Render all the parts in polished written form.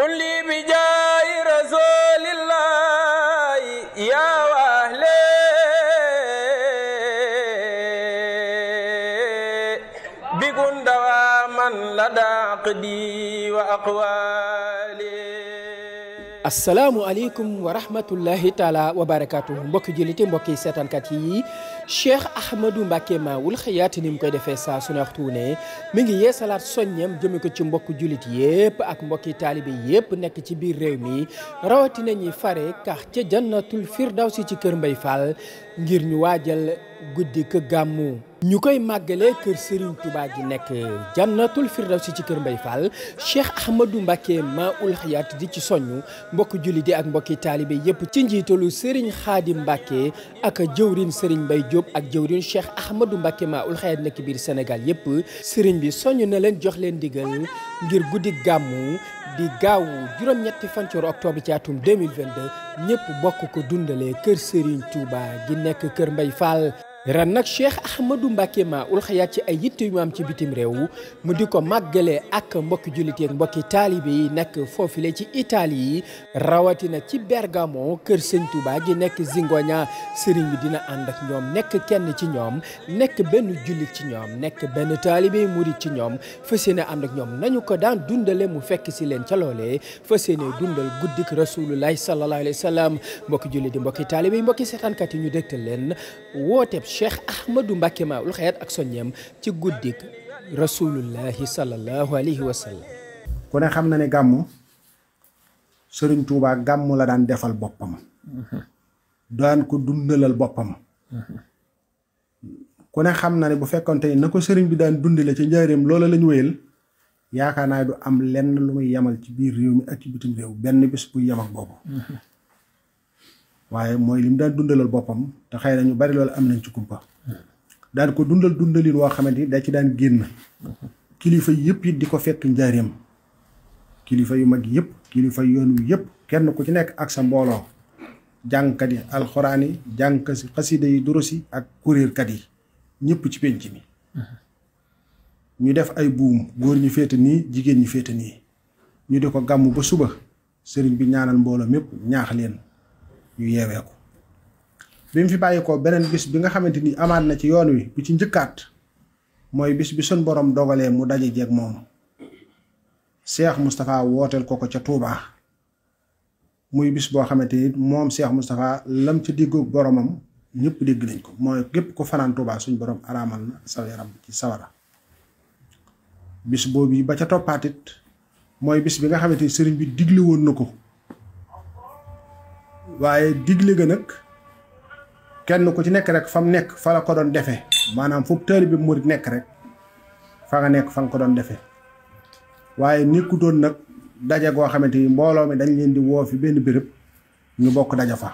قل لي بجاي رسول الله يا أهلي بكن دواما لدى عقدي وأقوالي. asalaamualeykum wa rahmatullahi taala wa barakatuh mbokki julliti mbokki seetaankat yi Cheikh Ahmadou Mbacké Maoul Hayaat ni mu koy defee saa su ne waxtu ne mi ngi yeesalaat soññeem jëme ko ci mbokki jullit yépp ak mbokki taalibe yépp nekk ci biir réew mi rawatina ñi fare kax ca jannatul firdawsi ci kër Mbay Fall ngir ñu waajal guddi ko gàmmu ñu koy màggalee kër Serigne Touba gi nekk jannatul firdawsi ci kër Mbay Fall Cheikh Ahmadou Mbacké Maoul Hayaat di ci soññu mbokki jullit yi ak mbokki taalibe yépp ci njiitalu Serigne Khadim Mbacké ak jëwrin Serigne Mbay Diop ak jëwrin Cheikh Ahmadou Mbacké Maoul Hayaat nekk biir Sénégal yépp Serigne bi soññ na leen jox leen digal ngir guddi gàmmu di gaawu juróom-ñetti fan ci octobre ci atum 2022 ñëpp bokk ko dundalee kër Serigne Touba gi nekk kër Mbay Fall. ren nag Cheikh Ahmadou Mbacké Maoul Hayaat ci ay yitte yu mu am ci bitim réew mu di ko màggalee ak mbokki jullit yi ak mbokki taalibe yi nekk foofule ci Italie rawatina ci Bergamo kër Sëñ Touba gi nekk Zingoña sëriñ bi dina ànd ak ñoom nekk kenn ci ñoom nekk benn jullit ci ñoom nekk benn taalibe murit ci ñoom fas yéene ànd ak ñoom nañu ko daan dundale mu fekk si leen ca loolee fas yéene dundal guddik rasulullahi sallallahu alayhi wa sallam mbokki jullit yi mbokki taalibe yi mbokki seetaankat yi ñu dégtal leen wooteeb Cheikh Ahmadou Mbacké Maoul Hayaat ak soññeem ci guddik rasulullahi sallallahu alayhi wa sallam. ku ne xam na ne gàmmu Sëriñ Tuubaa gàmmu la daan defal boppam daan ko dundalal boppam ku ne xam na ne bu fekkonte ni na ko sëriñ bi daan dundale ci njaareem loola lañu wéyal yaakaar naa du am lenn lu muy yamal ci biir réew mi ak ci bitim réew benn bés buy yam ak boobu waaye mooy li mu daan dundalal boppam te xëy na ñu bari loolu am nañ ci kumpa daan ko dundalin woo xamante ni da ci daan génn kilifa yëpp it di ko fekk njaareem kilifa yu mag yëpp kilifa yoon wi yëpp kenn ku ci nekk ak sa mbooloo jàngkat yi alxuraan yi jàng xasida yi durusi ak kuréelkat yi ñëpp ci penc mi ñu def ay buum góor ñi féete nii jigéen ñi féete nii ñu di ko gàmmu ba suba sëriñ bi ñaanal mbooloo mépp ñaax leen ñu yeewee ko bi mu fi bàyyi ko beneen bis bi nga xamante ni amaat na ci yoon wi bu ci njëkkaat mooy bis bi sun borom dogalee mu daje jeeg moom Cheikh Moustapha wooteel ko ca Touba muy bis boo xamante ni moom Cheikh Moustapha lam ca diggoog boromam ñëpp dégg nañ ko mooy képp ko fanaan Touba suñ borom araamal na saw yaram ci sawara bis boobu ba ca toppaatit mooy bis bi nga xamante ni sëriñ bi digle woon na ko waaye digle ga nag kenn ku ci nekk rek fa mu nekk fa la ko doon defee maanaam fu taalibe bi murit nekk rek fa nga nekk fa nga ko doon defee waaye nekkutoon nag daje goo xamante ni mbooloo mi dañ leen di woo fi benn béréb ñu bokk daja fa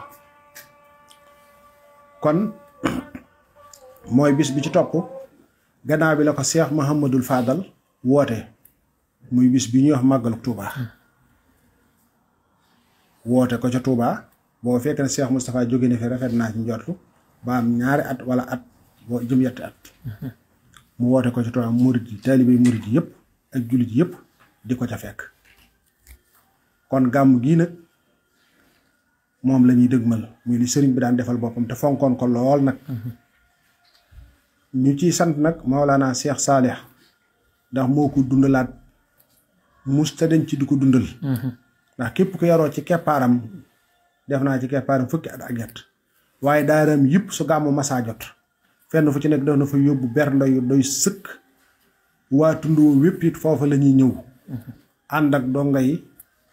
kon mooy bis bi ci topp gannaaw bi la ko Cheikh Mouhamadul Fadal woote muy bis bi ñuy wax màggalu Touba woote ko ca Touba boo fekkee ne Cheikh Moustapha jóge na fi rafet naa ci njortu ba am ñaari at wala at boo jëm yetti at mu woote ko ca Touba murid yi taalibe murid yi yëpp ak jullit yëpp di ko ca fekk kon gàmm gii nag moom la ñuy dëgmal muy li sëriñ bi daan defal boppam te fonkoon ko lool nag ñu ciy sant nag Maolana Cheikh Salih ndax moo ko dundalaat musta dañ ci di ko dundal ndax képp ko yaroo ci keppaaram def naa ci keppaaram fukki at ak ñett waaye daaram yëpp su gàmmu masaa jot fenn fu ci nekk def na fa yóbbu bernde yu doy sëkk waa tund wépp it foofa la ñuy ñëw ànd ak donga yi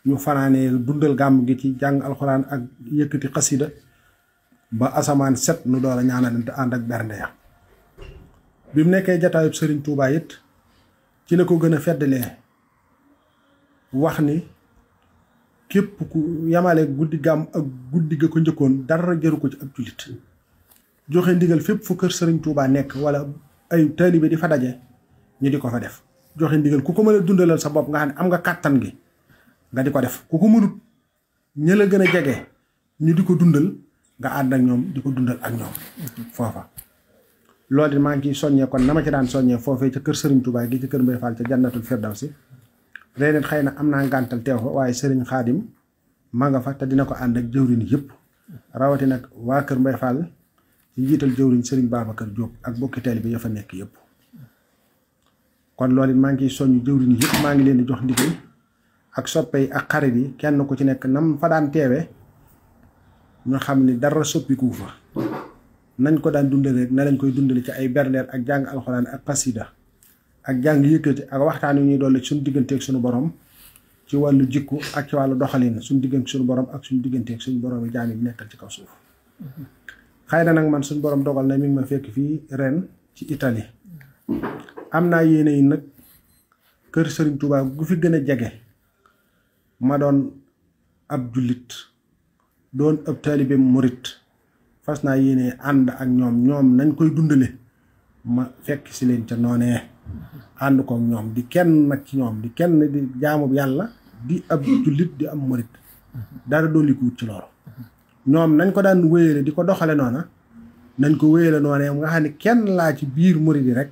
ñu fanaanee dundal gàmm gi ci jàng alxuraan ak yëkkati xasida ba asamaan set nu door a ñaanalante ànd ak bernde ya bi mu nekkee jataayub Sëriñ Tuubaa it ci la ko gën a feddalee wax ni képp ku yamale guddi gàmm ak guddi ga ko njëkkoon dara jëru ko ci ab jullit joxe ndigal fépp fu kër Sëriñ Tuubaa nekk wala ay taalibe di fa daje ñu di ko fa def joxe ndigal ku ko mën a dundalal sa bopp nga xam ne am nga kàttan gi nga di ko def ku ko mënut ña la gën a jege ñu di ko dundal nga ànd ak ñoom di ko dundal ak ñoom foofa loolu di maa ngi ciy soññee kon na ma ci daan soññee foofee ca kër Sëriñ Tuubaa gi ci kër Mbay Fall ca jannatul firdawsi ren it xëy na am naa ngàntal teew fa waaye sëriñ Xaadim ma nga fa te dina ko ànd ak jëwriñ yëpp rawati nag waa kër Mbay Fall ci njiital jëwriñ sëriñ Babacar Diop ak bokki teel bi ya fa nekk yëpp kon loolu it maa ngi ciy soññ jëwriñ yëpp maa ngi leen di jox ndigal ak soppe yi ak xarit yi kenn ku ci nekk nam fa daan teewe ñu xam ni dara soppiku fa nañ ko daan dundale rek na lañ koy dundale ci ay berndeer ak jàng alxuraan ak xasida ak jàng yëkkati ak waxtaan yu ñuy dolli suñu digganteeg suñu borom ci wàllu jikku ak ci wàllu doxalin suñu digganteeg suñu borom ak suñu digganteeg suñu borom yi jaam yi nekkal ci kaw suuf xëy na nag man suñu borom dogal na mi ngi ma fekk fii ren ci Italie am naa yéene yi nag kër Serigne Touba gu fi gën a jege ma doon ab jullit doon ab taalibe murit fas naa yéene ànd ak ñoom nañ koy dundale ma fekk si leen ca noonee ànd kook ñoom di kenn nag ci ñoom di kenn di jaamu yàlla di ab jullit di am murit dara dolli ko wut ci loolu ñoom nañ ko daan wéyale di ko doxale noona nañ ko wéyale noonee nga xam ne kenn laa ci biir murit yi rek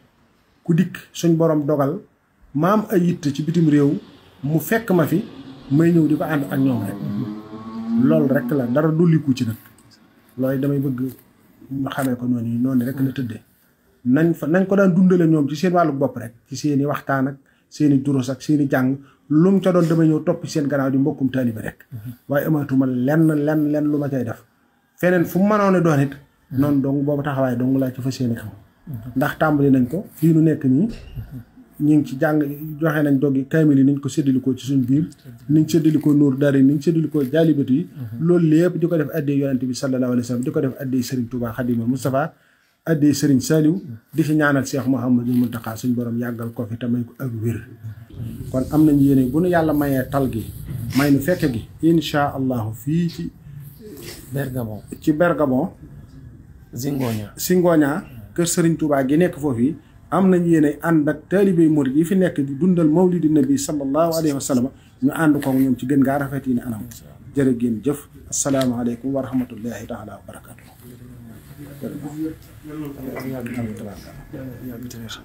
ku dikk suñ borom dogal maam ay yitte ci bitim réew mu fekk ma fi may ñëw di ko ànd ak ñoom rek loolu rek la dara dolliku ci nag loolu damay bëgg ñu xamee ko noonu rek la tëddee nañ ko daan dundale ñoom ci seen wàllu bopp rek ci seen i waxtaan ak seen i durus ak seen i jàng lu mu ca doon damay ñëw topp seen gannaaw di mbokkum taalibe rek waaye amatuma lenn lu ma cay def feneen fu mu mënoon a doon it noonu dong boobu taxawaay dong laa ci fa seen i am ndax tàmbali nañ ko fii nu nekk nii ñu ngi ci jàng joxe nañ doggi kaamil yi niñ ko séddalikoo ci suñ biir niñ séddalikoo nuur daara niñ séddalikoo jaalibatu yi loolu lépp di ko def addee yonente bi sallallahu alayhi wa sallam di ko def addee Serigne Touba Khadimul Moustapha addee Serigne Saliou di fi ñaanal Cheikh Mouhamadou Mountakha suñ borom yàggal ko fi te may ko ak wér kon am nañ yéene bu nu yàlla mayee tal gi may nu fekke gi insha allahu fii ci Bergamo Zingoña kër Serigne Touba gi nekk foofu yi am nañ yéene ànd ak taalibey murid yi fi nekk di dundal mawlidi nabi sallallahu alayhi wa sallam ñu ànd ko ñoom ci gën ngaa rafet yi ne anam jërë ngeen jëf asalaamaaleykum wa rahmatullahi taala wa barakatuh